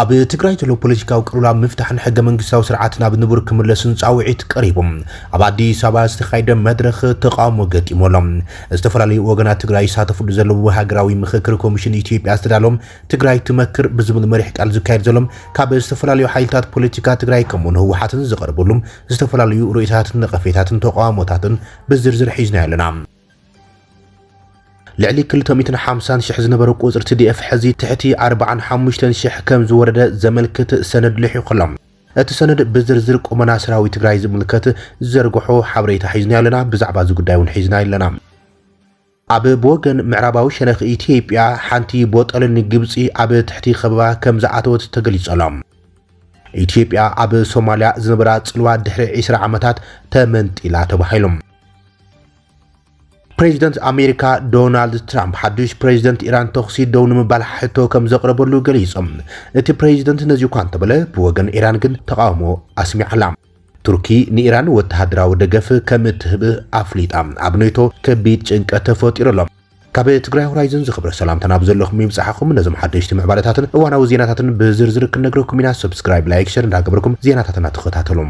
ኣብ ትግራይ ዘሎ ፖለቲካዊ ቅልውላው ምፍታሕን ሕገ መንግስታዊ ስርዓት ናብ ንቡር ክምለስን ጻውዒት ቀሪቡ። ኣብ ኣዲስ ኣበባ ዝተኻየደ መድረኽ ተቓውሞ ገጢሙ ኣሎ። ዝተፈላለዩ ወገናት ትግራይ ይሳተፍሉ ዘለዉ ሃገራዊ ምኽክር ኮሚሽን ኢትዮጵያ ዝተዳለዎም ትግራይ ትመክር ብዝብል መሪሕ ቃል ዝካየድ ዘሎ ካብ ዝተፈላለዩ ሓይልታት ፖለቲካ ትግራይ ከምኡውን ህወሓትን ዝቐርበሉ ዝተፈላለዩ ርእይታትን ነቐፌታትን ተቓውሞታትን ብዝርዝር ሒዝና ኣለና። ልዕሊ ክልተ ሚእትን ሓምሳን ሽሕ ዝነበረ ቁጽሪ ቲ ዲ ኤፍ ሕዚ ትሕቲ ኣርባዓን ሓሙሽተን ሽሕ ከም ዝወረደ ዘመልክት ሰነድ ልሒቑ ኣሎ። እቲ ሰነድ ብዝርዝር ቁመና ሰራዊት ትግራይ ዝምልከት ዝዘርግሖ ሓበሬታ ሒዝና ኣለና። ብዛዕባ እዚ ጉዳይ እውን ሒዝና ኣለና። ኣብ ብወገን ምዕራባዊ ሸነኽ ኢትዮጵያ ሓንቲ ቦጠል ንግብጺ ኣብ ትሕቲ ከበባ ከም ዝኣተወት ተገሊጹ ኣሎ። ኢትዮጵያ ኣብ ሶማልያ ዝነበራ ጽልዋ ድሕሪ ዕስራ ዓመታት ተመንጢላ ተባሂሉ። ፕሬዚደንት ኣሜሪካ ዶናልድ ትራምፕ ሓዱሽ ፕሬዚደንት ኢራን ተኹሲ ደው ንምባል ሕቶ ከም ዘቕረበሉ ገሊጹ። እቲ ፕሬዚደንት ነዚ እኳ እንተበለ፣ ብወገን ኢራን ግን ተቓውሞ ኣስሚዓላ። ቱርኪ ንኢራን ወተሃደራዊ ደገፍ ከም እትህብ ኣፍሊጣ። ኣብ ኔቶ ከቢድ ጭንቀት ተፈጢሩ ኣሎ። ካብ ትግራይ ሆራይዘን ዝኽብረ ሰላምታና ኣብ ዘለኹም ይብጻሕኹም። ነዞም ሓደሽቲ ምዕባለታትን እዋናዊ ዜናታትን ብዝርዝር ክንነግረኩም ኢና። ሰብስክራይብ፣ ላይክ፣ ሸር እንዳገበርኩም ዜናታትና ተኸታተሉ።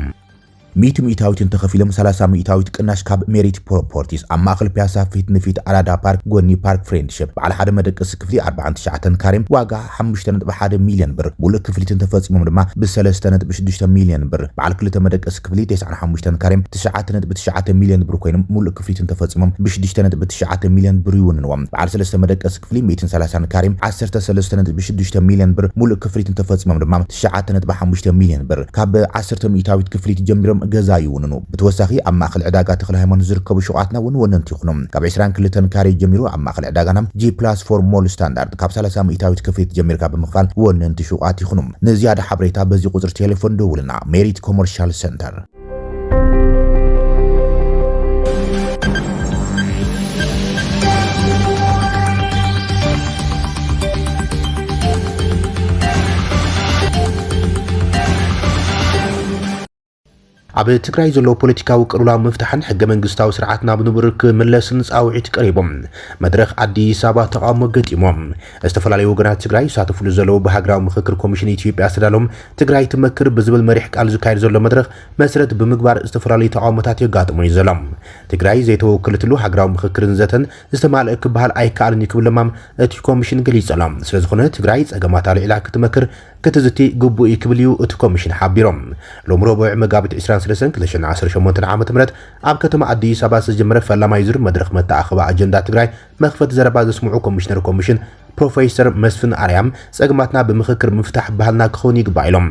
ሚእቲ ሚእታዊት እንተኸፊሎም ሰላሳ ሚእታዊት ቅናሽ ካብ ሜሪት ፕሮፖርቲስ ኣብ ማእከል ፒያሳ ፊት ንፊት ኣራዳ ፓርክ ጎኒ ፓርክ ፍሬንድሽፕ በዓል ሓደ መደቀሲ ክፍሊ ኣርባዓን ትሽዓተን ካሬ ዋጋ ሓሙሽተ ነጥቢ ሓደ ሚልዮን ብር፣ ሙሉእ ክፍሊት እንተፈጺሞም ድማ ብሰለስተ ነጥቢ ሽዱሽተ ሚልዮን ብር፣ በዓል ክልተ መደቀሲ ክፍሊ ተስዓን ሓሙሽተን ካሬ ትሽዓተ ነጥቢ ትሽዓተ ሚልዮን ብር ኮይኖም ሙሉእ ክፍሊት እንተፈጺሞም ብሽዱሽተ ነጥቢ ትሽዓተ ሚልዮን ብር ይውንንዎም። በዓል ሰለስተ መደቀሲ ክፍሊ ሚእትን ሰላሳን ካሬ ዓሰርተ ሰለስተ ነጥቢ ሽዱሽተ ሚልዮን ብር፣ ሙሉእ ክፍሊት እንተፈጺሞም ድማ ትሽዓተ ነጥቢ ሓሙሽተ ሚልዮን ብር። ካብ ዓሰርተ ሚእታዊት ክፍሊት ጀሚሮም ገዛ ይውንኑ። ብተወሳኺ ኣብ ማእከል ዕዳጋ ተኽለ ሃይማኖት ዝርከቡ ሹቓትና እውን ወነንቲ ይኹኑ። ካብ ዕስራን ክልተን ካሬ ጀሚሩ ኣብ ማእከል ዕዳጋና ጂ ፕላስ ፎር ሞል ስታንዳርድ ካብ ሰላሳ ሚእታዊት ክፍሊት ጀሚርካ ብምኽፋል ወነንቲ ሹቓት ይኹኑ። ንዝያዳ ሓበሬታ በዚ ቁጽሪ ቴሌፎን ደውልና። ሜሪት ኮመርሻል ሰንተር። ኣብ ትግራይ ዘሎ ፖለቲካዊ ቅልውላው ምፍታሕን ሕገ መንግስታዊ ስርዓት ናብ ንቡር ክምለስን ጻውዒት ቀሪቦም። መድረኽ ኣዲስ ኣበባ ተቓውሞ ገጢሞም። ዝተፈላለዩ ወገናት ትግራይ ይሳተፍሉ ዘለዉ ብሃገራዊ ምኽክር ኮሚሽን ኢትዮጵያ ዝተዳለዎም ትግራይ ትመክር ብዝብል መሪሕ ቃል ዝካየድ ዘሎ መድረኽ መሰረት ብምግባር ዝተፈላለዩ ተቓውሞታት የጋጥሞ እዩ ዘሎ። ትግራይ ዘይተወከለትሉ ሃገራዊ ምኽክርን ዘተን ዝተማልአ ክበሃል ኣይከኣልን እዩ ክብል ለማም እቲ ኮሚሽን ገሊጹ ኣሎ። ስለዝኾነ ትግራይ ጸገማት ኣልዒላ ክትመክር ክትዝቲ ግቡእ እዩ ክብል እዩ እቲ ኮሚሽን ሓቢሮም። ሎም ረቡዕ መጋቢት ዕስራን ሰለስተን ክልተ ሽሕን ዓሰርተ ሸሞንተን ዓመተ ምህረት ኣብ ከተማ ኣዲስ ኣበባ ዝተጀመረ ፈላማይ ዙር መድረኽ መተኣኸቢ ኣጀንዳ ትግራይ መኽፈቲ ዘረባ ዘስምዑ ኮሚሽነር ኮሚሽን ፕሮፌሰር መስፍን ኣርያም፣ ጸገማትና ብምኽክር ምፍታሕ ባህልና ክኸውን ይግባእ ኢሎም።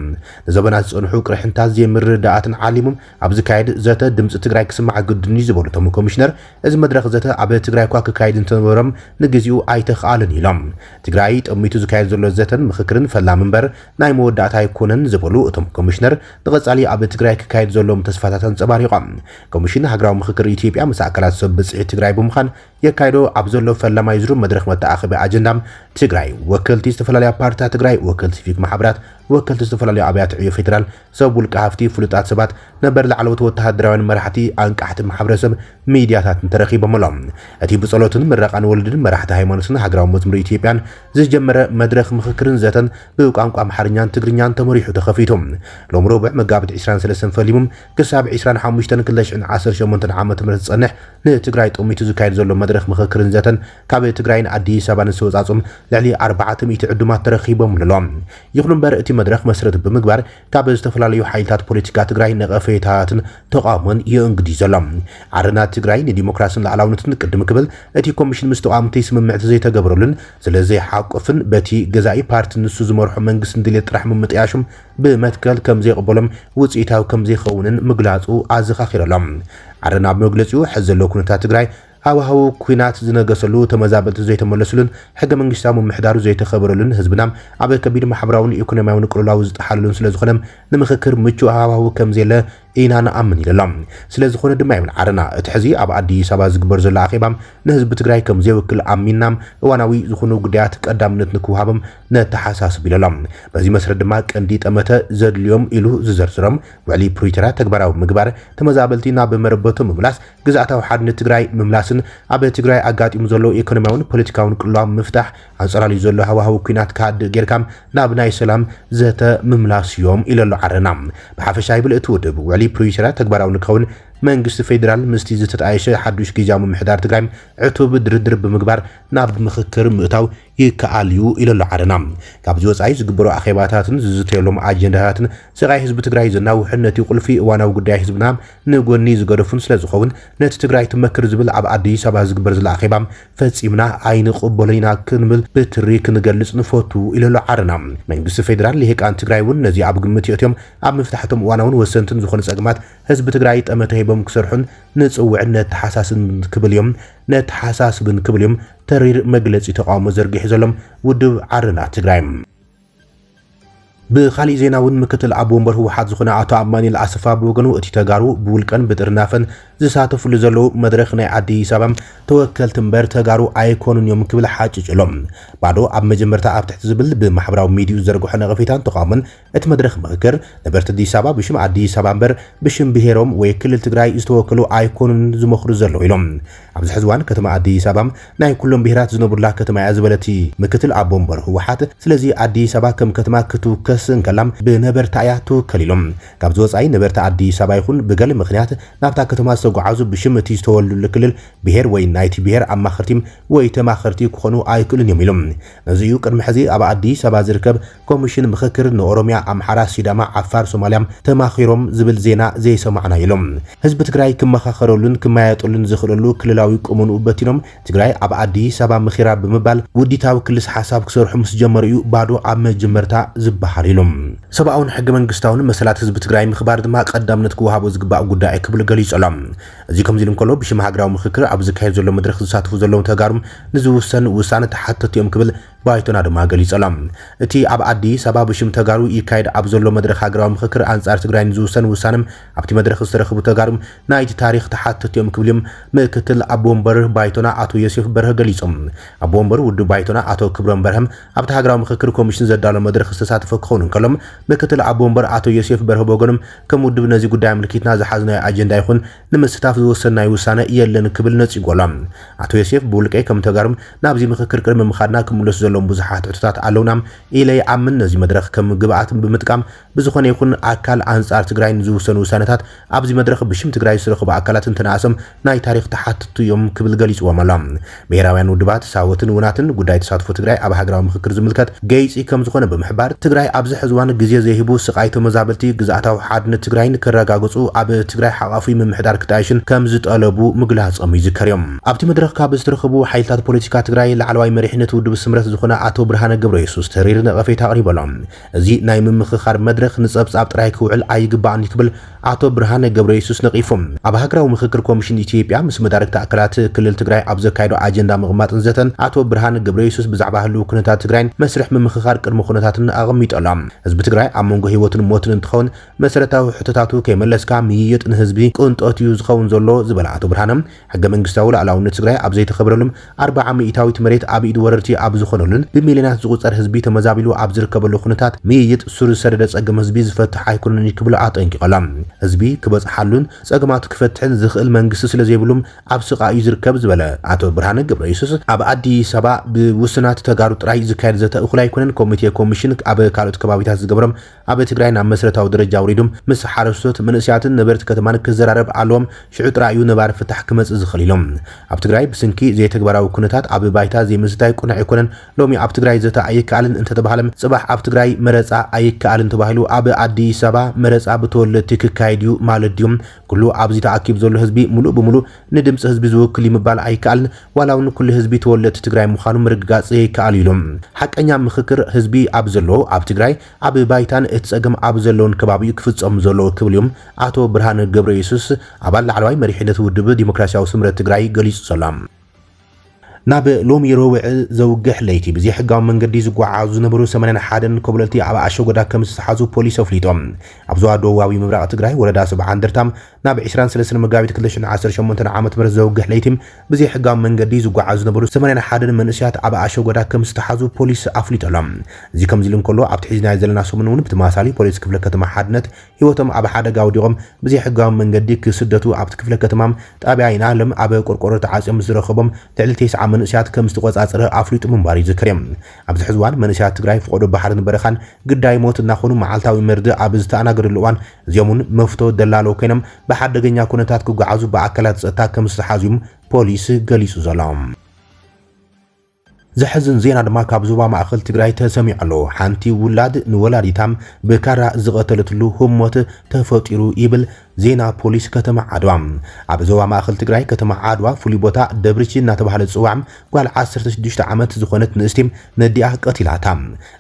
ንዘበናት ዝጸንሑ ቅርሕንታት ዘይምርድዳኣትን ዓሊሞም ኣብ ዝካየድ ዘተ ድምጺ ትግራይ ክስማዕ ግድን እዩ ዝበሉ እቶም ኮሚሽነር፣ እዚ መድረኽ ዘተ ኣብ ትግራይ እኳ ክካየድ እንተነበሮም ንግዚኡ ኣይተኽኣልን ኢሎም። ትግራይ ጠሚቱ ዝካየድ ዘሎ ዘተን ምኽክርን ፈላሚ እምበር ናይ መወዳእታ ኣይኮነን ዝበሉ እቶም ኮሚሽነር፣ ንቐጻሊ ኣብ ትግራይ ክካየድ ዘለዎም ተስፋታት ኣንጸባሪቖም። ኮሚሽን ሃገራዊ ምኽክር ኢትዮጵያ ምስ ኣካላት ሰብ ብጽሒት ትግራይ ብምዃን የካይዶ ኣብ ዘሎ ፈላማይ ዙር መድረኽ መተኣኸቢ ኣጀንዳ ትግራይ፣ ወከልቲ ዝተፈላለያ ፓርትታት ትግራይ፣ ወከልቲ ሲቪክ ማሕበራት፣ ወከልቲ ዝተፈላለዩ ኣብያተ ዕዮ ፌዴራል፣ ሰብ ውልቀ ሃፍቲ፣ ፍሉጣት ሰባት፣ ነበር ላዕለዎት ወተሃደራውያን መራሕቲ፣ ኣንቃሕቲ ማሕበረሰብ፣ ሚድያታትን ተረኺቦም ኣለዉ። እቲ ብጸሎትን ምረቓን ወለድን መራሕቲ ሃይማኖትን ሃገራዊ መዝሙር ኢትዮጵያን ዝጀመረ መድረኽ ምኽክርን ዘተን ብቋንቋ ኣምሓርኛን ትግርኛን ተመሪሑ ተኸፊቱ። ሎም ረቡዕ መጋቢት ዕስራን ሰለስተን ፈሊሙ ክሳብ ዕስራን ሓሙሽተን ክልተ ሽሕን ዓሰርተ ሸሞንተን ዓመተ ምህረት ዝጸንሕ ንትግራይ ጠሚቱ ዝካየድ ዘሎ መድረኽ ምኽክርን ዘተን ካብ ትግራይን ኣዲስ ኣበባን ዝተወጻጹ ልዕሊ ኣርባዕተ ሚእቲ ዕዱማት ተረኺቦምሉ ኣለዉ። ይኹን እምበር እቲ መድረኽ መሰረት ብምግባር ካብ ዝተፈላለዩ ሓይልታት ፖለቲካ ትግራይ ነቐፌታትን ተቓውሞን የእንግድ እዩ ዘሎ። ዓረና ትግራይ ንዲሞክራስን ሉዓላውነትን ቅድም ክብል እቲ ኮሚሽን ምስ ተቓወምቲ ስምምዕ ዘይተገበረሉን ስለ ዘይሓቁፍን በቲ ገዛኢ ፓርትን ንሱ ዝመርሖ መንግስትን ድሌት ጥራሕ ምምጥያሹም ብመትከል ከም ዘይቕበሎም ውፅኢታዊ ከም ዘይኸውንን ምግላፁ ኣዘኻኺሩ ኣሎ። ዓረና ኣብ መግለፂኡ፣ ሕዚ ዘሎ ኩነታት ትግራይ ሃዋህው ኲናት ዝነገሰሉ፣ ተመዛበልቲ ዘይተመለሱሉን ሕገ መንግስታዊ ምምሕዳሩ ዘይተኸበረሉን ህዝብና ኣብ ከቢድ ማሕበራውን ኢኮኖሚያውን ቅልውላው ዝጠሓለሉን ስለ ዝኾነ ንምኽክር ምቹእ ሃዋህው ከም ዘየለ ኢና ንኣምን ኢሉ ኣሎ። ስለ ዝኾነ ድማ ይብል ዓረና፣ እቲ ሕዚ ኣብ ኣዲስ ኣበባ ዝግበር ዘሎ ኣኼባ ንህዝቢ ትግራይ ከም ዘይውክል ኣሚንና እዋናዊ ዝኾኑ ጉዳያት ቀዳምነት ንክወሃቦም ነተሓሳስብ ኢሉ ኣሎ። በዚ መሰረት ድማ ቀንዲ ጠመተ ዘድልዮም ኢሉ ዝዘርዝሮም ውዕሊ ፕሪቶርያ ተግባራዊ ምግባር፣ ተመዛበልቲ ናብ መረበቶም ምምላስ፣ ግዝኣታዊ ሓድነት ትግራይ ምምላስን ኣብ ትግራይ ኣጋጢሙ ዘሎ ኢኮኖሚያውን ፖለቲካውን ቅልውላው ምፍታሕ፣ ኣንጻራሊ ዘሎ ሃዋህው ኲናት ክሃድእ ጌርካ ናብ ናይ ሰላም ዘተ ምምላስ እዮም ኢሉ ኣሎ ዓረና። ብሓፈሻ ይብል እቲ ውድብ ውዕሊ ፕሪቶርያ ተግባራዊ ንክኸውን መንግስቲ ፌዴራል ምስቲ ዝተጣየሸ ሓዱሽ ግዝያዊ ምምሕዳር ትግራይ ዕቱብ ድርድር ብምግባር ናብ ምኽክር ምእታው ይከኣል እዩ ኢሉ ኣሎ ዓረና። ካብዚ ወጻኢ ዝግበሩ ኣኼባታትን ዝዝተየሎም ኣጀንዳታትን ስቓይ ህዝቢ ትግራይ ዘናውሕን ነቲ ቁልፊ እዋናዊ ጉዳይ ህዝብና ንጎኒ ዝገደፉን ስለ ዝኸውን ነቲ ትግራይ ትመክር ዝብል ኣብ ኣዲስ ኣበባ ዝግበር ዘሎ ኣኼባ ፈጺምና ኣይንቕበሎን ኢና ክንብል ብትሪ ክንገልጽ ንፈቱ ኢሉ ኣሎ ዓረና። መንግስቲ ፌዴራል ልሂቃን ትግራይ እውን ነዚ ኣብ ግምት የእትዮም ኣብ ምፍታሕቶም እዋናውን ወሰንትን ዝኾኑ ጸገማት ህዝቢ ትግራይ ጠመተ ሂቦም ክሰርሑን ንጽውዕን ነተሓሳስብን ክብል እዮም ነተሓሳስብን ክብል እዮም ተሪር መግለጺ ተቃውሞ ዘርጊሑ ዘሎም ውድብ ዓረና ትግራይ። ብኻሊእ ዜና እውን ምክትል ኣቦ ወንበር ህወሓት ዝኾነ ኣቶ ኣማኑኤል ኣሰፋ ብወገኑ እቲ ተጋሩ ብውልቀን ብጥርናፈን ዝሳተፍሉ ዘለዉ መድረኽ ናይ ኣዲስ ኣበባ ተወከልቲ እምበር ተጋሩ ኣይኮኑን እዮም ክብል ሓጭጭ ኣሎ። ባዶ ኣብ መጀመርታ ኣብ ትሕቲ ዝብል ብማሕበራዊ ሚዲዩ ዝዘርግሖ ነቐፌታን ተቃውሞን እቲ መድረኽ ምኽክር ነበርቲ ኣዲስ ኣበባ ብሽም ኣዲስ ኣበባ እምበር ብሽም ብሄሮም ወይ ክልል ትግራይ ዝተወከሉ ኣይኮኑን ዝመኽሩ ዘለዉ ኢሎም። ኣብዚ ሕዚ እዋን ከተማ ኣዲስ ኣበባ ናይ ኩሎም ብሄራት ዝነብሩላ ከተማ እያ ዝበለ እቲ ምክትል ኣቦ ወንበር ህወሓት፣ ስለዚ ኣዲስ ኣበባ ከም ከተማ ክትውከስ እንከላ ብነበርታ እያ ትውከል ኢሎም። ካብዚ ወፃኢ ነበርቲ ኣዲስ ኣበባ ይኹን ብገለ ምኽንያት ናብታ ከተማ ዝተጓዓዙ ብሽም እቲ ዝተወልዱሉ ክልል ብሄር ወይ ናይቲ ብሄር ኣማኸርቲ ወይ ተማኸርቲ ክኾኑ ኣይክእሉን እዮም ኢሎም። ነዚ እዩ ቅድሚ ሕዚ ኣብ ኣዲስ ኣበባ ዝርከብ ኮሚሽን ምኽክር ንኦሮሚያ፣ ኣምሓራ፣ ሲዳማ፣ ዓፋር፣ ሶማልያ ተማኺሮም ዝብል ዜና ዘይሰማዕና ኢሎም። ህዝቢ ትግራይ ክመኻኸረሉን ክመያየጠሉን ዝኽእለሉ ክልላዊ ቁመንኡ በቲኖም ትግራይ ኣብ ኣዲስ ኣበባ ምኺራ ብምባል ውዲታዊ ክልስ ሓሳብ ክሰርሑ ምስ ጀመሩ እዩ ባዶ ኣብ መጀመርታ ዝበሃል ኢሎም። ሰብኣውን ሕገ መንግስታውን መሰላት ህዝቢ ትግራይ ምኽባር ድማ ቀዳምነት ክወሃቦ ዝግባእ ጉዳይ ክብሉ ገሊጾም። እዚ ከምዚ ኢሉ እንከሎ ብሽም ሃገራዊ ምኽክር ኣብ ዝካየድ ዘሎ መድረኽ ዝሳተፉ ዘለዉ ተጋሩ ንዝውሰን ውሳነ ተሓተቲ እዮም ክብል ባይቶና ድማ ገሊጸሎም። እቲ ኣብ ኣዲስ ኣበባ ብሽም ተጋሩ ይካየድ ኣብ ዘሎ መድረኽ ሃገራዊ ምኽክር ኣንጻር ትግራይ ንዝውሰን ውሳነ ኣብቲ መድረኽ ዝተረኽቡ ተጋሩ ናይቲ ታሪኽ ተሓተቲ እዮም ክብሉ እዮም ምክትል ኣቦ ወንበር ባይቶና ኣቶ ዮሴፍ በርሀ ገሊጾም። ኣቦ ወንበር ውድብ ባይቶና ኣቶ ክብሮም በርሀም ኣብቲ ሃገራዊ ምኽክር ኮሚሽን ዘዳሎ መድረኽ ዝተሳተፈ ክኸውን እንከሎም ምክትል ኣቦ ወንበር ኣቶ ዮሴፍ በርሀ ብወገኖም ከም ውድብ ነዚ ጉዳይ ኣመልኪትና ዝሓዝናዮ ኣጀንዳ ይኹን ንምስታፍ ዝወሰናይ ውሳነ የለን ክብል ነጺጎሎም። ኣቶ ዮሴፍ ብውልቀይ ከም ተጋሩም ናብዚ ምኽክር ቅድሚ ምኻድና ክምለሱ ዘለዎም ብዙሓት ሕቶታት ኣለውና ኢለ ይኣምን። ነዚ መድረኽ ከም ግብኣት ብምጥቃም ብዝኾነ ይኹን ኣካል ኣንጻር ትግራይ ንዝውሰኑ ውሳነታት ኣብዚ መድረኽ ብሽም ትግራይ ዝተረኸቡ ኣካላት እንተነኣሶም ናይ ታሪኽ ተሓትቱ እዮም ክብል ገሊጽዎም ኣሎ። ብሄራውያን ውድባት ሳወትን ውናትን ጉዳይ ተሳትፎ ትግራይ ኣብ ሃገራዊ ምኽክር ዝምልከት ገይፂ ከም ዝኾነ ብምሕባር ትግራይ ኣብዚ ሕዚ እዋን ግዜ ዘይህቡ ስቓይ ተመዛበልቲ ግዝኣታዊ ሓድነት ትግራይ ንክረጋግፁ ኣብ ትግራይ ሓቋፊ ምምሕዳር ክጣየሽን ከም ዝጠለቡ ምግላፆም ይዝከር እዮም። ኣብቲ መድረኽ ካብ ዝተረኸቡ ሓይልታት ፖለቲካ ትግራይ ላዕለዋይ መሪሕነት ውድብ ስምረት ዝኾነ ኣቶ ብርሃነ ገብረ የሱስ ተሪር ነቐፌታ ኣቕሪበሎም። እዚ ናይ ምምኽኻር መድረኽ ንፀብፃብ ጥራይ ክውዕል ኣይግባእን ክብል ኣቶ ብርሃነ ገብረየሱስ ነቒፎም። ኣብ ሃገራዊ ምኽክር ኮሚሽን ኢትዮጵያ ምስ መዳርግቲ ኣካላት ክልል ትግራይ ኣብ ዘካየዶ ኣጀንዳ ምቕማጥን ዘተን ኣቶ ብርሃነ ገብረየሱስ ብዛዕባ ህልው ኩነታት ትግራይን መስርሕ ምምኽኻር ቅድመ ኩነታትን ኣቐሚጦሎም። ህዝቢ ትግራይ ኣብ መንጎ ህይወትን ሞትን እንትኸውን መሰረታዊ ሕቶታቱ ከይመለስካ ምይይጥ ንህዝቢ ቅንጦት እዩ ዝኸውን ዘሎ ዝበለ ኣቶ ብርሃነ ሕገ መንግስታዊ ሉዓላውነት ትግራይ ኣብ ዘይተኸብረሉም ኣርብዓ ሚእታዊት መሬት ኣብ ኢድ ወረርቲ ኣብ ዝኾነሉን ብሚልዮናት ዝቑጸር ህዝቢ ተመዛቢሉ ኣብ ዝርከበሉ ኩነታት ምይይጥ ሱር ዝሰደደ ጸገም ህዝቢ ዝፈትሕ ኣይኮነን ክብሉ ኣጠንቂቖሎም። ህዝቢ ክበጽሓሉን ጸገማቱ ክፈትሕን ዝኽእል መንግስቲ ስለ ዘይብሉም ኣብ ስቓ እዩ ዝርከብ ዝበለ ኣቶ ብርሃነ ገብረየሱስ ኣብ ኣዲስ ኣበባ ብውሱናት ተጋሩ ጥራይ ዝካየድ ዘተ እኹል ኣይኮነን። ኮሚቴ ኮሚሽን ኣብ ካልኦት ከባቢታት ዝገብሮም ኣብ ትግራይ ናብ መሰረታዊ ደረጃ ኣውሪዶም ምስ ሓረስቶት መንእሰያትን ነበርቲ ከተማን ክዘራረብ ኣለዎም። ሽዑ ጥራይ እዩ ነባሪ ፍታሕ ክመጽእ ዝኽእል ኢሎም። ኣብ ትግራይ ብስንኪ ዘይተግባራዊ ኩነታት ኣብ ባይታ ዘይምዝታይ ቅኑዕ ኣይኮነን። ሎሚ ኣብ ትግራይ ዘተ ኣይከኣልን እንተተባሃለ ጽባሕ ኣብ ትግራይ መረጻ ኣይከኣልን ተባሂሉ ኣብ ኣዲስ ኣበባ መረጻ ብተወለድቲ ክካየድ እዩ ማለት ድዮም? ኩሉ ኣብዚ ተኣኪቡ ዘሎ ህዝቢ ሙሉእ ብሙሉእ ንድምፂ ህዝቢ ዝውክል እዩ ምባል ኣይከኣልን። ዋላ እውን ኩሉ ህዝቢ ተወለድቲ ትግራይ ምዃኑ ምርግጋፅ ዘይከኣል እዩ ኢሎም። ሓቀኛ ምኽክር ህዝቢ ኣብ ዘለዎ ኣብ ትግራይ ኣብ ባይታን እቲ ጸገም ኣብ ዘለውን ከባቢኡ ክፍጸሙ ዘለዎ ክብል እዮም ኣቶ ብርሃነ ገብረየሱስ ኣባል ላዕለዋይ መሪሕነት ውድብ ዲሞክራሲያዊ ስምረት ትግራይ ገሊጹ ዘሎ። ናብ ሎሚ ረቡዕ ዘውግሕ ለይቲ ብዘይሕጋዊ መንገዲ ዝጓዓዙ ዝነበሩ ሰማንያን ሓደን ኮብለልቲ ኣብ ኣሸጎዳ ከም ዝተሓዙ ፖሊስ ኣፍሊጦም። ኣብ ዞባ ደቡባዊ ምብራቕ ትግራይ ወረዳ ሰብዓ እንደርታ ናብ ዕስራን ሰለስተን መጋቢት ክልተ ሽሕን ዓሰርተ ሸሞንተን ዓመተ ምህረት ዘውግሕ ለይቲ ብዘይሕጋዊ መንገዲ ዝጓዓዙ ዝነበሩ ሰማንያን ሓደን መንእሰያት ኣብ ኣሸጎዳ ከም ዝተሓዙ ፖሊስ ኣፍሊጡ ኣሎ። እዚ ከምዚ ኢሉ እንከሎ፣ ኣብቲ ሒዝናዮ ዘለና ሰሙን እውን ብተመሳሳሊ ፖሊስ ክፍለ ከተማ ሓድነት ህይወቶም ኣብ ሓደጋ ወዲቖም ብዘይሕጋዊ መንገዲ ክስደቱ ኣብቲ ክፍለ ከተማ ጣብያ ኣይናለም ኣብ ቆርቆሮ ተዓፅዮም ዝረኸቦም ልዕሊ ተስዓ መንእሰያት ከም ዝተቆፃፀረ ኣፍሊጡ ምንባሩ ይዝከር እዩ። ኣብዚ ሕዚ እዋን መንእሰያት ትግራይ ፍቆዶ ባሕርን በረኻን ግዳይ ሞት እናኾኑ መዓልታዊ መርድእ ኣብ ዝተኣናገደሉ እዋን፣ እዚኦም እውን መፍቶ ደላሎ ኮይኖም ብሓደገኛ ኩነታት ክጓዓዙ ብኣካላት ጸጥታ ከም ዝተሓዙ እዩ ፖሊስ ገሊጹ ዘሎ። ዘሕዝን ዜና ድማ ካብ ዞባ ማእከል ትግራይ ተሰሚዑ ኣሎ። ሓንቲ ውላድ ንወላዲታም ብካራ ዝቐተለትሉ ህሞት ተፈጢሩ ይብል ዜና ፖሊስ ከተማ ዓድዋ። ኣብ ዞባ ማእከል ትግራይ ከተማ ዓድዋ ፍሉይ ቦታ ደብርቺ እናተባህለ ዝፅዋዕ ጓል ዓሰርተ ሽዱሽተ ዓመት ዝኾነት ንእስቲ ነዲኣ ቀቲላታ።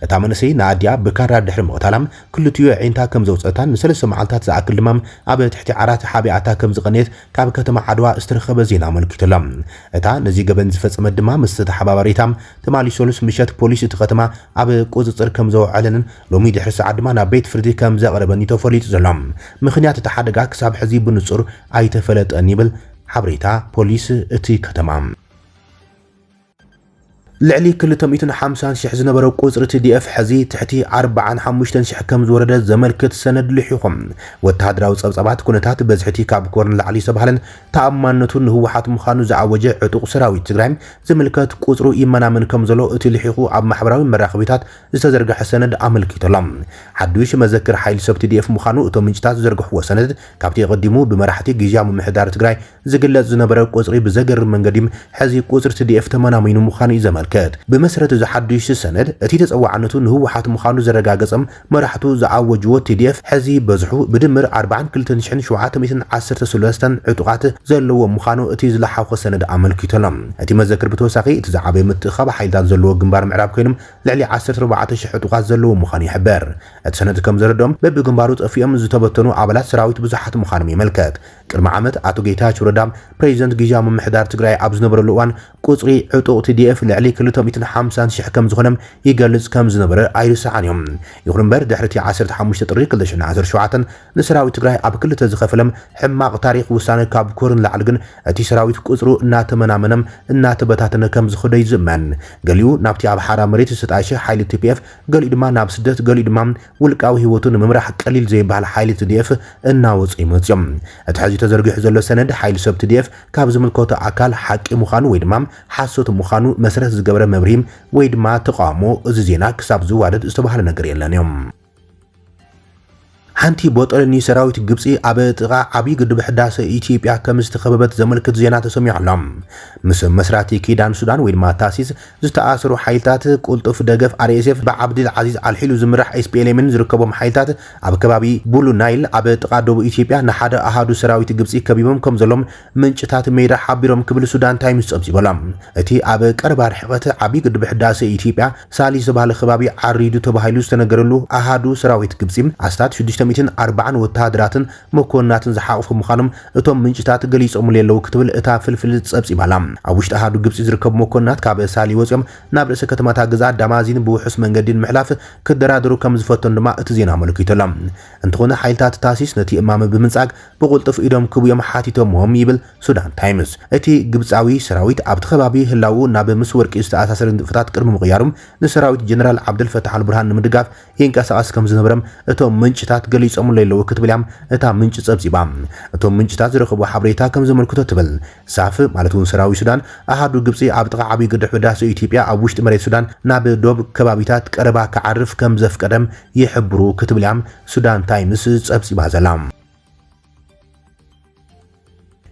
እታ መንእሰይ ንኣዲኣ ብካራ ድሕሪ ምቕታላ ክልቲኡ ኣዒንታ ከም ዘውፀእታን ንሰለስተ መዓልታት ዝኣክል ድማ ኣብ ትሕቲ ዓራት ሓቢኣታ ከም ዝቐነየት ካብ ከተማ ዓድዋ ዝተረኸበ ዜና ኣመልኪቱ ኣሎ። እታ ነዚ ገበን ዝፈጸመት ድማ ምስ ተሓባባሪታ ትማሊ ሰሉስ ምሸት ፖሊስ እቲ ከተማ ኣብ ቁጽጽር ከም ዘውዐለንን ሎሚ ድሕሪ ሰዓት ድማ ናብ ቤት ፍርዲ ከም ዘቕረበን እዩ ተፈሊጡ ዘሎ። ምኽንያት እቲ ሓደጋ ክሳብ ሕዚ ብንጹር ኣይተፈለጠን ይብል ሓበሬታ ፖሊስ እቲ ከተማ። ልዕሊ ክልተ ሚእትን ሓምሳን ሽሕ ዝነበረ ቁጽሪ ቲ ዲ ኤፍ ሕዚ ትሕቲ ኣርባዓን ሓሙሽተን ሽሕ ከም ዝወረደ ዘመልክት ሰነድ ልሒኹ። ወተሃደራዊ ጸብጻባት ኩነታት በዝሒ እቲ ካብ ኮር ንላዕሊ ዝተባህለን ተኣማንነቱ ንህወሓት ምዃኑ ዝኣወጀ ዕጡቕ ሰራዊት ትግራይ ዝምልከት ቁጽሩ ይመናመን ከም ዘሎ እቲ ልሒኹ ኣብ ማሕበራዊ መራኸቢታት ዝተዘርግሐ ሰነድ ኣመልኪቱ ኣሎ። ሓዱሽ መዘክር ሓይሊ ሰብ ቲ ዲ ኤፍ ምዃኑ እቶም ምንጭታት ዝዘርግሕዎ ሰነድ ካብቲ ኣቐዲሙ ብመራሕቲ ግዝያዊ ምምሕዳር ትግራይ ዝግለጽ ዝነበረ ቁጽሪ ብዘገርም መንገዲ ሕዚ ቁጽሪ ቲ ዲ ኤፍ ተመናሚኑ ምዃኑ እዩ ዘመልክት። ብመሰረት እዚ ሓዱሽ ሰነድ፣ እቲ ተጸዋዕነቱ ንህወሓት ምዃኑ ዘረጋገጸም መራሕቱ ዝኣወጅዎ ቲ ዲ ኤፍ ሕዚ በዝሑ ብድምር ኣርባዓን ክልተን ሽሕን ሸውዓተ ሚእትን ዓሰርተ ሰለስተን ዕጡቓት ዘለዎ ምዃኑ እቲ ዝለሓኾ ሰነድ ኣመልኪቱ ኣሎ። እቲ መዘክር ብተወሳኺ እቲ ዝዓበየ ምትእኻብ ሓይልታት ዘለዎ ግንባር ምዕራብ ኮይኖም ልዕሊ ዓሰርተ ኣርባዕተ ሽሕ ዕጡቓት ዘለዎ ምዃኑ ይሕበር። እቲ ሰነድ ከም ዘረድኦም በብግንባሩ ጠፊኦም ዝተበተኑ ኣባላት ሰራዊት ብዙሓት ምዃኖም የመልከት። ቅድሚ ዓመት ኣቶ ጌታቸው ረዳ ፕሬዚደንት ግዝያዊ ምምሕዳር ትግራይ ኣብ ዝነበረሉ እዋን ቁጽሪ ዕጡቕ ቲ ዲ ኤፍ ልዕሊ ክልተ ሚእትን ሓምሳን ሽሕ ከም ዝኾነ ይገልጽ ከም ዝነበረ ኣይርሳዕን እዩ። ይኹን እምበር ድሕሪ እቲ ዓሰርተ ሓሙሽተ ጥሪ ክልተ ሽሕን ዓሰርተ ሸውዓተን ንሰራዊት ትግራይ ኣብ ክልተ ዝኸፈሎም ሕማቕ ታሪኽ ውሳነ ካብ ኮር ንላዕሊ ግን እቲ ሰራዊት ቁጽሩ እናተመናመነ እናተበታተነ ከም ዝኸደ እዩ ዝእመን። ገሊኡ ናብቲ ኣብ ሓራ መሬት ዝተጣየሸ ሓይሊ ቲ ፒ ኤፍ፣ ገሊኡ ድማ ናብ ስደት፣ ገሊኡ ድማ ውልቃዊ ህይወቱ ንምምራሕ ቀሊል ዘይበሃል ሓይሊ ቲ ዲ ኤፍ እናወፁ ይመፅኦም። እቲ ሕዚ ተዘርጊሑ ዘሎ ሰነድ ሓይሊ ሰብ ቲ ዲ ኤፍ ካብ ዝምልከቶ ኣካል ሓቂ ምዃኑ ወይ ድማ ሓሶት ምዃኑ መሰረት ዝገበረ መብርሂ ወይ ድማ ተቃውሞ እዚ ዜና ክሳብ ዝዋደድ ዝተባህለ ነገር የለን እዮም። ሓንቲ ቦጦሎኒ ሰራዊት ግብፂ ኣብ ጥቓ ዓብዪ ግድብ ሕዳሰ ኢትዮጵያ ከም ዝተኸበበት ዘመልክት ዜና ተሰሚዑ ኣሎ። ምስ መስራቲ ኪዳን ሱዳን ወይ ድማ ታሲስ ዝተኣሰሩ ሓይልታት ቁልጡፍ ደገፍ ኣር ኤስ ኤፍ ብዓብዲል ዓዚዝ ኣልሒሉ ዝምራሕ ኤስ ፒ ኤል ኤምን ዝርከቦም ሓይልታት ኣብ ከባቢ ቡሉ ናይል ኣብ ጥቓ ደቡብ ኢትዮጵያ ንሓደ ኣሃዱ ሰራዊት ግብፂ ከቢቦም ከም ዘሎም ምንጭታት ሜዳ ሓቢሮም ክብል ሱዳን ታይምስ ጸብጺቡ ኣሎ። እቲ ኣብ ቀረባ ርሕቀት ዓብዪ ግድብ ሕዳሰ ኢትዮጵያ ሳሊ ዝተባህለ ከባቢ ዓሪዱ ተባሂሉ ዝተነገረሉ ኣሃዱ ሰራዊት ግብፂ ኣስታት ሽዱሽተ ሚእትን ኣርባዓን ወተሃደራትን መኮንናትን ዝሓቑፉ ምዃኖም እቶም ምንጭታት ገሊጾምሉ ኣለዉ ክትብል እታ ፍልፍል ጸብጺባ ኣላ። ኣብ ውሽጢ ኣሃዱ ግብጺ ዝርከቡ መኮንናት ካብ ሳሊ ወጺኦም ናብ ርእሰ ከተማታ ግዝኣት ዳማዚን ብውሑስ መንገዲ ንምሕላፍ ክደራደሩ ከም ዝፈተኑ ድማ እቲ ዜና ኣመልኪቱ ኣሎ። እንተኾነ ሓይልታት ታሲስ ነቲ እማመ ብምንጻግ ብቕልጡፍ ኢዶም ክቡ እዮም ሓቲቶምዎም ይብል ሱዳን ታይምስ። እቲ ግብጻዊ ሰራዊት ኣብቲ ከባቢ ህላዉ ናብ ምስ ወርቂ ዝተኣሳሰረ ንጥፈታት ቅድሚ ምቕያሩ ንሰራዊት ጀነራል ዓብደልፈታሕ ኣልቡርሃን ንምድጋፍ ይንቀሳቐስ ከም ዝነበረ እቶም ምንጭታት ገሊጾምሉ ኣለዉ ክትብል እያ እታ ምንጭ ጸብጺባ። እቶም ምንጭታት ዝረኸብዎ ሓበሬታ ከም ዘመልክቶ ትብል ሳፍ ማለት እውን ሰራዊት ሱዳን ኣሃዱ ግብጺ ኣብ ጥቓ ዓብዪ ግድብ ሕዳሰ ኢትዮጵያ ኣብ ውሽጢ መሬት ሱዳን ናብ ዶብ ከባቢታት ቀረባ ክዓርፍ ከም ዘፍቀደም ይሕብሩ ክትብል እያ ሱዳን ታይምስ ጸብጺባ ዘላ።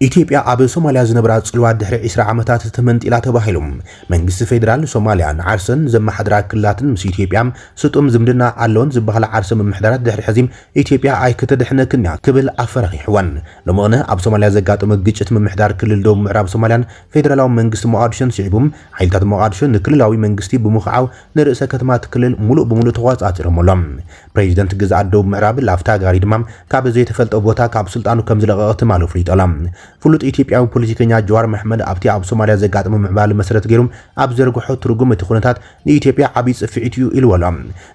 ኢትዮጵያ ኣብ ሶማልያ ዝነበራ ጽልዋ ድሕሪ ዕስራ ዓመታት ተመንጢላ ተባሂሉ። መንግስቲ ፌደራል ሶማልያ ንዓርሰን ዘመሓድራ ክልላትን ምስ ኢትዮጵያ ስጡም ዝምድና ኣለወን ዝበሃላ ዓርሰ ምምሕዳራት ድሕሪ ሕዚ ኢትዮጵያ ኣይክተድሕነክን እያ ክብል ኣፈራሪሕወን። ሎሚ ቅነ ኣብ ሶማልያ ዘጋጠመ ግጭት ምምሕዳር ክልል ደቡብ ምዕራብ ሶማልያን ፌደራላዊ መንግስቲ ሞቓዲሾን ስዒቡ፣ ሓይልታት ሞቓዲሾ ንክልላዊ መንግስቲ ብምኽዓው ንርእሰ ከተማ እቲ ክልል ሙሉእ ብሙሉእ ተቖጻጺሮም ኣሎ። ፕሬዚደንት ግዝኣት ደቡብ ምዕራብ ላፍታ ጋሪ ድማ ካብ ዘይተፈልጠ ቦታ ካብ ስልጣኑ ከም ዝለቐቐ ትማሊ ኣፍሊጡ ኣሎ። ፍሉጥ ኢትዮጵያዊ ፖለቲከኛ ጀዋር መሐመድ ኣብቲ ኣብ ሶማልያ ዘጋጠመ ምዕባለ መሰረት ገይሩ ኣብ ዘርግሖ ትርጉም፣ እቲ ኩነታት ንኢትዮጵያ ዓብዪ ጽፍዒት እዩ ኢልዎ ኣሎ።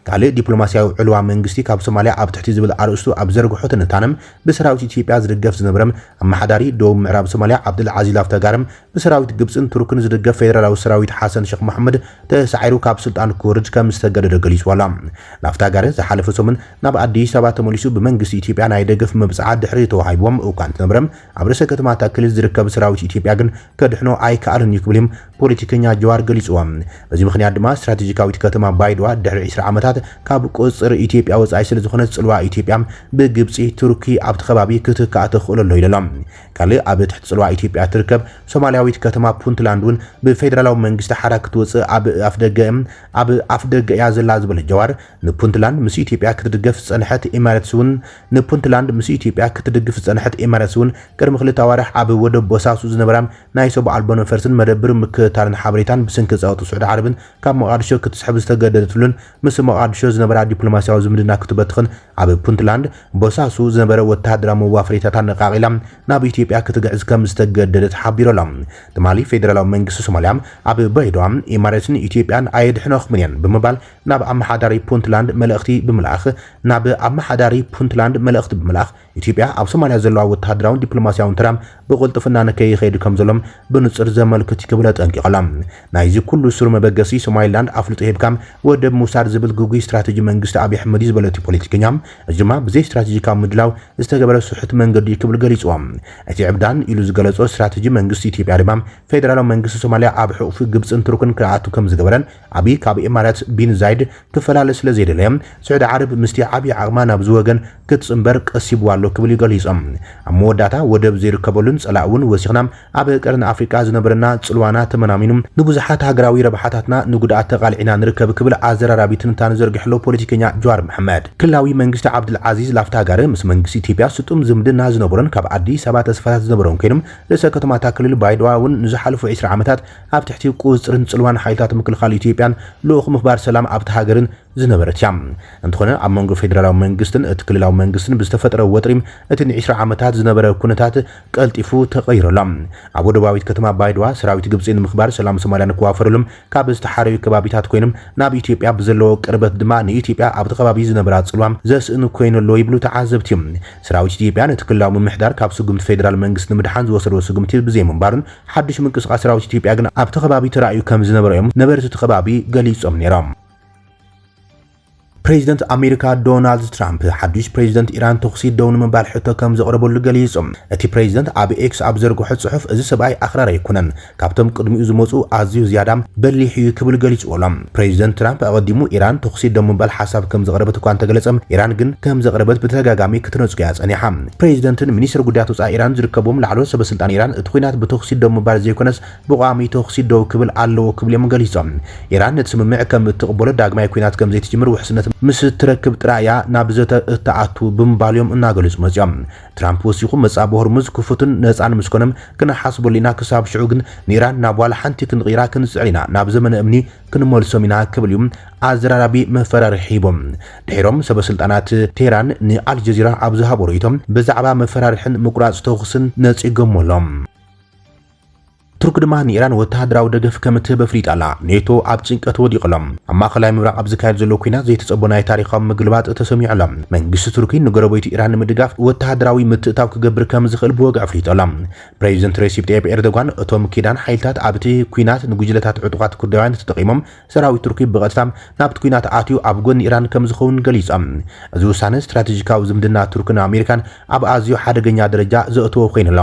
ካልእ ዲፕሎማስያዊ ዕልዋ መንግስቲ ካብ ሶማልያ ኣብ ትሕቲ ዝብል ኣርእስቱ ኣብ ዘርግሖ ትንታነ፣ ብሰራዊት ኢትዮጵያ ዝድገፍ ዝነበረ ኣመሓዳሪ ደቡብ ምዕራብ ሶማልያ ዓብዱል ዓዚዝ ላፍታጋርም ብሰራዊት ግብጽን ቱርክን ዝድገፍ ፌደራላዊ ሰራዊት ሓሰን ሸኽ መሓመድ ተሳዒሩ ካብ ስልጣን ክወርድ ከም ዝተገደደ ገሊጹ ኣሎ። ላፍታጋረ ዝሓለፈ ሰሙን ናብ ኣዲስ ኣበባ ተመሊሱ ብመንግስቲ ኢትዮጵያ ናይ ደገፍ መብጽዓ ድሕሪ ተዋሂብዎም እኳ እንተነበረ፣ ኣብ ርእሰ ከተማ እታ ክልል ዝርከብ ሰራዊት ኢትዮጵያ ግን ከድሕኖ ኣይከኣልን እዩ ክብል እዮም ፖለቲከኛ ጀዋር ገሊጽዎ። በዚ ምኽንያት ድማ ስትራቴጂካዊት ከተማ ባይዶዋ ድሕሪ ዕስራ ዓመታት ካብ ቁጽጽር ኢትዮጵያ ወጻኢ ስለ ዝኾነት ጽልዋ ኢትዮጵያ ብግብጺ፣ ቱርኪ ኣብቲ ከባቢ ክትካእ ተኽእሎ ኣሎ ኢሉ ኣሎ። ካልእ ኣብ ትሕቲ ጽልዋ ኢትዮጵያ ትርከብ ሶማልያዊት ከተማ ፑንትላንድ እውን ብፌደራላዊ መንግስቲ ሓራ ክትወጽእ ኣብ ኣፍደገ ኣብ ኣፍደገ እያ ዘላ ዝበለ ጀዋር፣ ንፑንትላንድ ምስ ኢትዮጵያ ክትድገፍ ዝጸንሐት ኤማሬትስ እውን ንፑንትላንድ ምስ ኢትዮጵያ ክትድግፍ ዝጸንሐት ኤማሬትስ እውን ቅድሚ ክልተ ኣዋርሕ ኣብ ወደብ ቦሳሱ ዝነበራ ናይ ሰብ ኣልቦ ነፈርትን መደብር ምክትታልን ሓበሬታን ብሰንኪ ጸቕጢ ስዑዲ ዓረብን ካብ ሞቓዲሾ ክትስሕብ ዝተገደደትሉን ምስ ሞቓዲሾ ዝነበራ ዲፕሎማስያዊ ዝምድና ክትበትኽን ኣብ ፑንትላንድ ቦሳሱ ዝነበረ ወተሃደራዊ መዋፈሪታት ኣነቃቒላ ናብ ኢትዮጵያ ክትግዕዝ ከም ዝተገደደት ሓቢሩ ኣሎ። ትማሊ ፌደራላዊ መንግስቲ ሶማልያ ኣብ ባይዶዋ ኤማሬትን ኢትዮጵያን ኣየድሕነኹምን እየን ብምባል ናብ ኣመሓዳሪ ፑንትላንድ መልእኽቲ ብምልኣኽ ናብ ኣመሓዳሪ ፑንትላንድ መልእኽቲ ብምልኣኽ ኢትዮጵያ ኣብ ሶማልያ ዘለዋ ወተሃደራውን ዲፕሎማስያውን ተራ ብቕልጥፍና ንከይኸይድ ከም ዘሎም ብንጹር ዘመልክት እዩ ክብል ኣጠንቂቑ ኣሎ። ናይዚ ኩሉ ስሩ መበገሲ ሶማሊላንድ ኣፍልጦ ሂብካ ወደብ ምውሳድ ዝብል ግጉይ ስትራተጂ መንግስቲ ኣብይ ኣሕመድ እዩ ዝበለ እቲ ፖለቲከኛ፣ እዚ ድማ ብዘይ ስትራተጂካዊ ምድላው ዝተገበረ ስሑት መንገዲ እዩ ክብል ገሊጽዎ። እቲ ዕብዳን ኢሉ ዝገለጾ ስትራተጂ መንግስቲ ኢትዮጵያ ድማ ፌደራላዊ መንግስቲ ሶማልያ ኣብ ሕቑፊ ግብጽን ቱርክን ክኣቱ ከም ዝገበረን ኣብይ ካብ ኤማራት ቢን ዛይድ ክፈላለ ስለ ዘይደለየ ስዑዲ ዓረብ ምስቲ ዓብዪ ዓቕማ ናብዚ ወገን ክትጽንበር ቀሲብዋ ኣሎ ክብል እዩ ገሊጾም። ኣብ መወዳእታ ወደብ ዘይርከበሉን ጸላእ እውን ወሲኽና ኣብ ቀርኒ ኣፍሪቃ ዝነበረና ጽልዋና ተመናሚኑ ንብዙሓት ሃገራዊ ረብሓታትና ንጉድኣት ተቓሊዕና ንርከብ ክብል ኣዘራራቢ ትንታነ ዘርጊሑ ኣሎ ፖለቲከኛ ጀዋር መሐመድ። ክልላዊ መንግስቲ ዓብዱል ዓዚዝ ላፍታጋረ ምስ መንግስቲ ኢትዮጵያ ስጡም ዝምድና ዝነበሮን ካብ ኣዲስ ኣበባ ተስፋታት ዝነበሮን ኮይኖም ርእሰ ከተማታ ክልል ባይዶዋ እውን ንዝሓለፉ ዕስራ ዓመታት ኣብ ትሕቲ ቁጽጽርን ጽልዋን ሓይልታት ምክልኻል ኢትዮጵያን ልኡኽ ምኽባር ሰላም ኣብቲ ሃገርን ዝነበረት እያ። እንተኾነ ኣብ መንጎ ፌደራላዊ መንግስትን እቲ ክልላዊ መንግስትን ብዝተፈጠረ ወጥሪ እቲ ንዕስራ ዓመታት ዝነበረ ኩነታት ቀልጢፉ ተቐይሩ ኣሎ። ኣብ ወደባዊት ከተማ ባይዶዋ ሰራዊት ግብጺ ንምኽባር ሰላም ሶማልያ ንክዋፈረሎም ካብ ዝተሓረዩ ከባቢታት ኮይኖም ናብ ኢትዮጵያ ብዘለዎ ቅርበት ድማ ንኢትዮጵያ ኣብቲ ከባቢ ዝነበራ ጽልዋ ዘስእኑ ኮይኑ ኣሎ ይብሉ ተዓዘብቲ። ሰራዊት ኢትዮጵያ ነቲ ክልላዊ ምምሕዳር ካብ ስጉምቲ ፌደራል መንግስቲ ንምድሓን ዝወሰድዎ ስጉምቲ ብዘይምንባሩን ሓድሽ ምንቅስቃስ ሰራዊት ኢትዮጵያ ግን ኣብቲ ከባቢ ተራእዩ ከም ዝነበረ እዮም ነበርቲ እቲ ከባቢ ገሊጾም ነይሮም። ፕሬዚደንት ኣሜሪካ ዶናልድ ትራምፕ ሓዱሽ ፕሬዚደንት ኢራን ተኹሲ ደው ንምባል ሕቶ ከም ዘቕረበሉ ገሊጹ። እቲ ፕሬዚደንት ኣብ ኤክስ ኣብ ዘርግሖ ጽሑፍ፣ እዚ ሰብኣይ ኣኽራሪ ኣይኮነን፣ ካብቶም ቅድሚኡ ዝመጹ ኣዝዩ ዝያዳ በሊሕ እዩ ክብል ገሊጽዎ ኣሎ። ፕሬዚደንት ትራምፕ ኣቐዲሙ ኢራን ተኹሲ ደው ምባል ሓሳብ ከም ዘቕረበት እኳ እንተገለጸ፣ ኢራን ግን ከም ዘቕረበት ብተደጋጋሚ ክትነጽጎ እያ ጸኒሓ። ፕሬዚደንትን ሚኒስትር ጉዳያት ወጻኢ ኢራን ዝርከብዎም ላዕለዎት ሰበስልጣን ኢራን፣ እቲ ኲናት ብተኹሲ ደው ምባል ዘይኮነስ ብቋሚ ተኹሲ ደው ክብል ኣለዎ ክብል እዮም ገሊጾም። ኢራን ነቲ ስምምዕ ከም እትቕበሎ ዳግማይ ኲናት ከም ዘይትጅምር ውሕስነት ምስ እትረክብ ጥራይ እያ ናብ ዘተ እትኣቱ ብምባል እዮም እናገለጹ መጺኦም። ትራምፕ ወሲኹ መጻኢ ሆርሙዝ ክፉትን ነጻን ምስ ኮነ ክንሓስበሉ ኢና፣ ክሳብ ሽዑ ግን ንኢራን ናብ ዋላ ሓንቲ ክንቕይራ ክንጽዕር ኢና፣ ናብ ዘመነ እምኒ ክንመልሶም ኢና ክብል እዩ ኣዘራራቢ መፈራርሒ ሂቦም። ድሒሮም ሰበስልጣናት ቴህራን ንኣልጀዚራ ኣብ ዝሃቦ ርእይቶ ብዛዕባ መፈራርሕን ምቁራጽ ተኹስን ነጺጎሞ ኣለዉ። ቱርክ ድማ ንኢራን ወተሃደራዊ ደገፍ ከም እትህብ ኣፍሊጣ ኣላ። ኔቶ ኣብ ጭንቀት ወዲቑ ኣሎ። ኣብ ማእከላይ ምብራቕ ኣብ ዝካየድ ዘሎ ኲናት ዘይተጸቦ ናይ ታሪኻዊ ምግልባጥ ተሰሚዑ ኣሎ። መንግስቲ ቱርኪ ንጎረቤቱ ኢራን ንምድጋፍ ወተሃደራዊ ምትእታው ክገብር ከም ዝኽእል ብወግዒ ኣፍሊጡ ኣሎ። ፕሬዚደንት ሬሲፕ ጠይብ ኤርዶጋን እቶም ኪዳን ሓይልታት ኣብቲ ኲናት ንጉጅለታት ዕጡቓት ኩርዳውያን ተጠቒሞም ሰራዊት ቱርኪ ብቐጥታ ናብቲ ኲናት ኣትዩ ኣብ ጎኒ ኢራን ከም ዝኸውን ገሊጾም። እዚ ውሳነ ስትራቴጂካዊ ዝምድና ቱርክን ኣሜሪካን ኣብ ኣዝዩ ሓደገኛ ደረጃ ዘእተዎ ኮይኑ ኣሎ።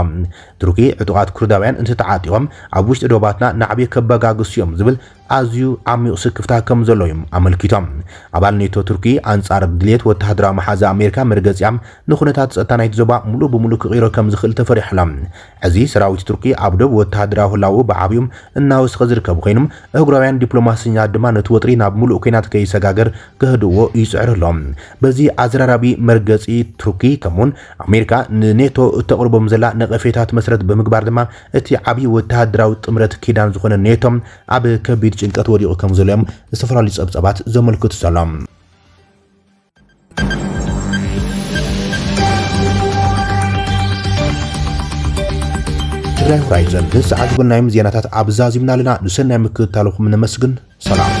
ቱርኪ ዕጡቓት ኩርዳውያን እንተተዓጢቖም ኣብ ውሽጢ ዶባትና ናዕቢ ከበጋግሱ እዮም ዝብል ኣዝዩ ዓሚቕ ስክፍታ ከም ዘሎ እዮም ኣመልኪቶም። ኣባል ኔቶ ቱርኪ ኣንጻር ድልየት ወተሃደራዊ መሓዛ ኣሜሪካ መርገጺኣ ንኹነታት ጸጥታ ናይቲ ዞባ ሙሉእ ብሙሉእ ክቕይሮ ከም ዝኽእል ተፈሪሑ ኣሎ። እዚ ሰራዊት ቱርኪ ኣብ ዶብ ወተሃደራዊ ህላወኡ ብዓብዩ እናወሰኸ ዝርከብ ኮይኑ፣ ኣህጉራውያን ዲፕሎማሰኛታት ድማ ነቲ ወጥሪ ናብ ሙሉእ ኲናት ከይሰጋገር ከህድእዎ ይጽዕሩ ኣለዉ። በዚ ኣዘራራቢ መርገጺ ቱርኪ ከምኡውን ኣሜሪካ ንኔቶ እተቕርቦም ዘላ ነቐፌታት መሰረት ብምግባር ድማ እቲ ዓብዪ ወተሃደራዊ ጥምረት ኪዳን ዝኾነ ኔቶ ኣብ ከቢድ ጭንቀት ወዲቑ ከም ዘሎ እዮም ዝተፈላለዩ ጸብጻባት ዘመልክቱ ዘለዉ። ትግራይ ሆራይዘን ንሰዓት ዝበልናዮም ዜናታት ኣብዛዚምና ኣለና። ንሰናይ ምክትታልኹም ነመስግን። ሰላም።